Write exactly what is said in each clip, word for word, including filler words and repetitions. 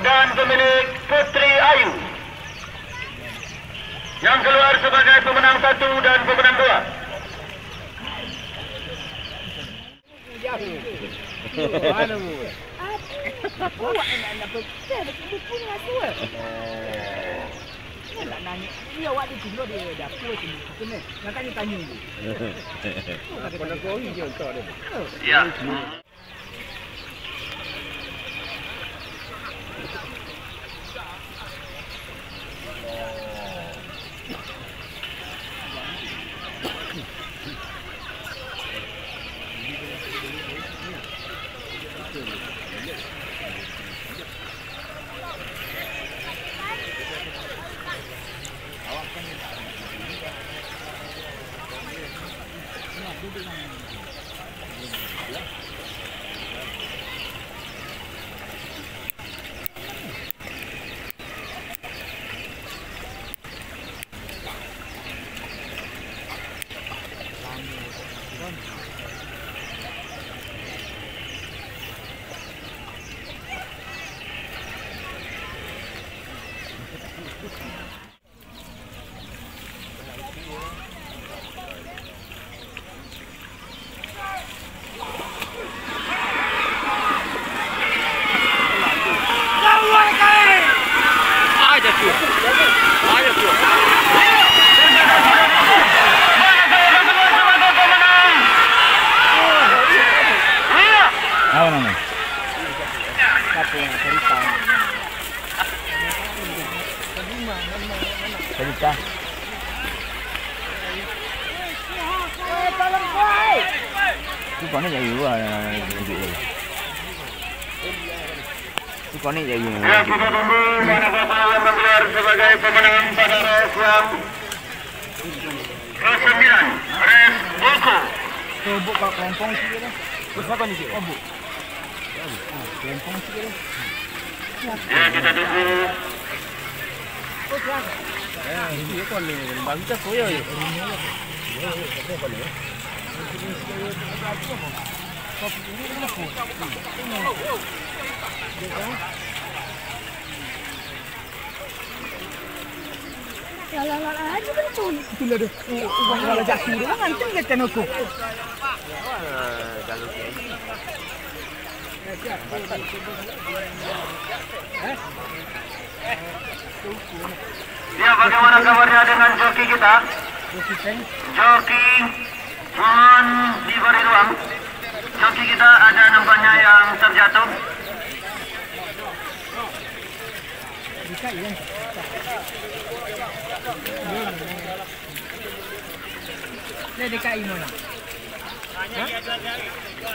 Dan pemilik Putri Ayu yang keluar sebagai pemenang satu dan pemenang dua. Ya. Apo namo? Cerita. Tu konek jadi dua, tunjuk tu. Tu konek jadi dua. Ya, kita tunggu mana siapa yang menggelar sebagai pemenang pada race yang kesembilan, race buku. Tuh, Bu, kalau kelompong sih dia. Terus apa nih, Cik? Oh, Bu. Ya, kita tunggu. Lah, lah, lah, lah, aja kan tu. Itulah dia. Eh, ubah lah jatuh dia, kan tu dia kan aku. Ya, bagaimana kabarnya dengan joki kita? Joki, mohon diberi ruang. Joki kita ada nampaknya yang terjatuh. Lah, dekat imo lah. Hah?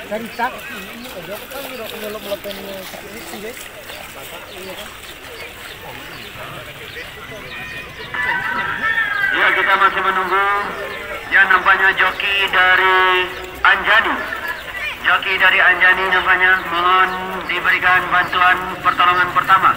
Dari tak? Ya, kita masih menunggu yang nampaknya joki dari Anjani. Joki dari Anjani nampaknya mohon diberikan bantuan pertolongan pertama.